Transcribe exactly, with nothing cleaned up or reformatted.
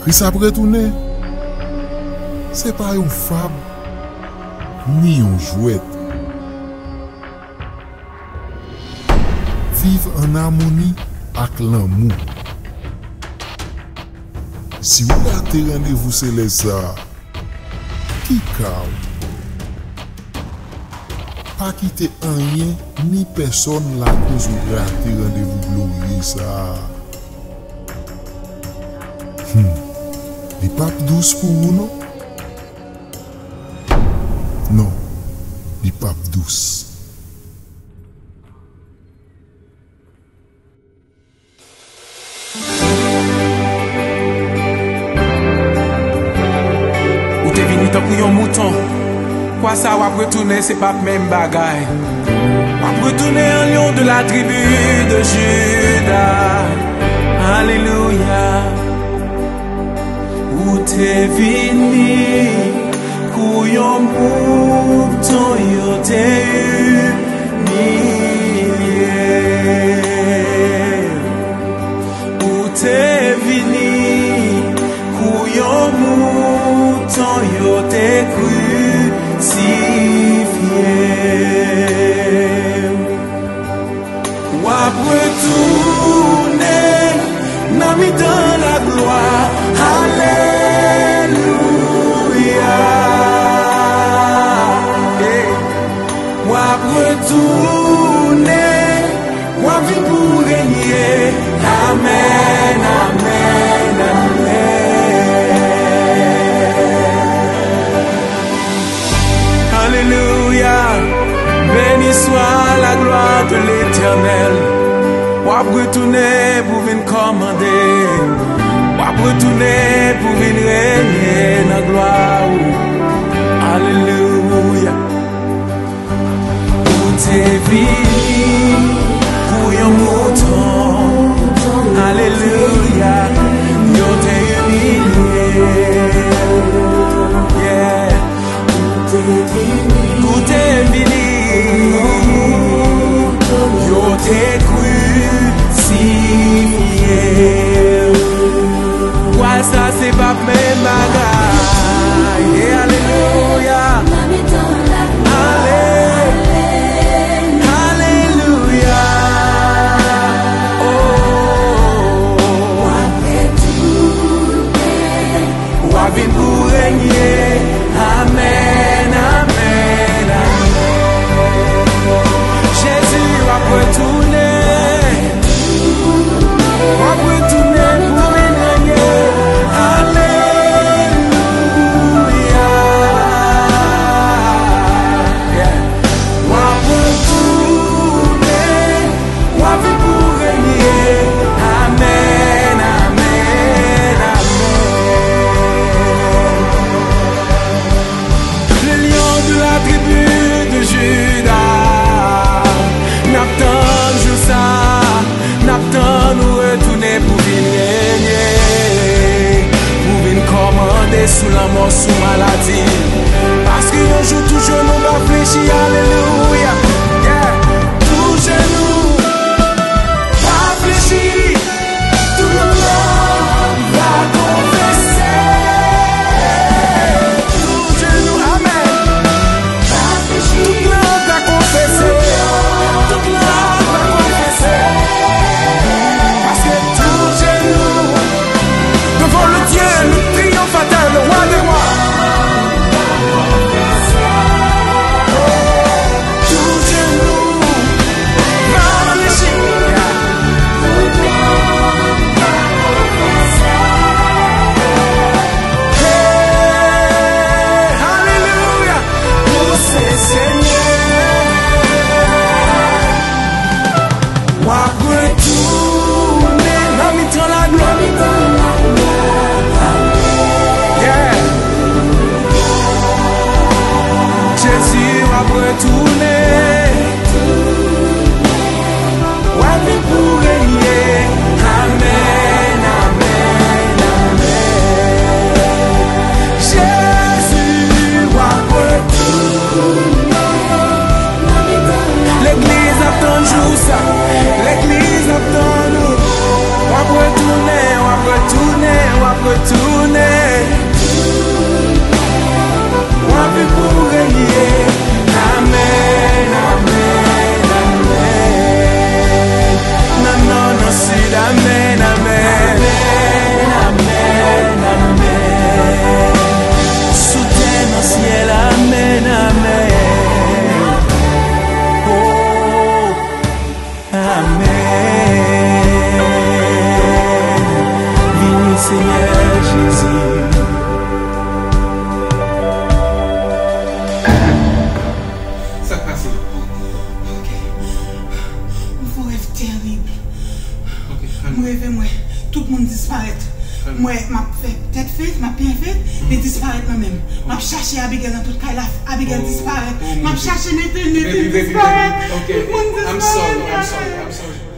Kris ap retounen. Se pa yon fab, ni yon jwèt. Viv ann amoni ak lanmou. Si w rate randevou selès sa a, ki ka w? Pa kite anyen ni pèsòn lakoz ou rate randevou glorye sa a. Hmm. Li p ap dous pou ou, non. Non, li p ap dous. Ou te vini tankou yon mouton. Kwa sa w ap retounen, se p ap menm bagay. W ap retounen an lion de la tribu de Juda. Alelouya. Ou te vini kou yon mouton yo te imilye. Ou te vini kou yon mouton yo te krisifye. W ap retounen nan mitan laglwa. Alelouya. Hey. W ap retounen, w ap vin pou renye. Amèn, amèn, amèn. Alelouya. Béni soit la gloire de l'Éternel. W ap retounen pou vin kòmande. W ap retounen pou vin renye nan glwa ou. Alelouya. Ou te vini kou yon mouton. Alelouya. Yo te imilye. Yeah. Ou te vini. Yo te krisifye. Kwa sa se p ap menm bagay. Yeah, alelouya. Ale. Alelouya. Oh. W ap vin pou renye. Amèn, amèn, amèn. Jezi, w ap retounen. W ap retounen pou vin renye. Alelouya. Yeah. W ap retounen. W ap vin pou renye. Amèn, amèn, amèn. Le lion de la tribu de Juda. N ap tann jou sa, n ap tann ou retounen pou vin renye, pou vin kòmande sou lanmò, sou maladi. Paske yon jou tou jenou va flechi, alelouya. Yeah. Tou jenou va flechi, tout lang va konfese. Tou jenou, amèn. Tout lang va konfese. Tout lang va konfese. Paske tou jenou devan le Dieu, le triomphateur, le roi des rois. Tou jenou va flechi. Hey, alelouya. Ou se Senyè. W ap retounen nan mitan laglwa. Yeah. Jezi, w ap retounen. W ap vin pou renye. Amèn, amèn, amèn. Jezi, w ap retounen. Legliz ap tann jou sa. Legliz ap tann ou. W ap retounen, w ap retounen, w ap retounen. Pou renye. Amèn, amèn, amèn. Nan nò, nan sid, amèn, amèn. Amèn, amèn, amèn. Sou tè, nan syèl, amèn, amèn. Oh. Amèn. Vini, Senyè Jezi. Sa k pase? Ok. M fè yon rèv tèrib. Ok, kalme. M reve m wè tout moun disparèt. Kalme. M wè m ap fè tèt fèt, m ap pyen fèt, li disparèt nan men m. M ap chache Abigail nan tout kay la, Abigail disparèt. Oh, mon Dieu. M ap chache Nathan, Nathan disparèt. Baby, baby, baby. Ok. Tout moun disparèt. I'm sorry, I'm sorry, I'm sorry.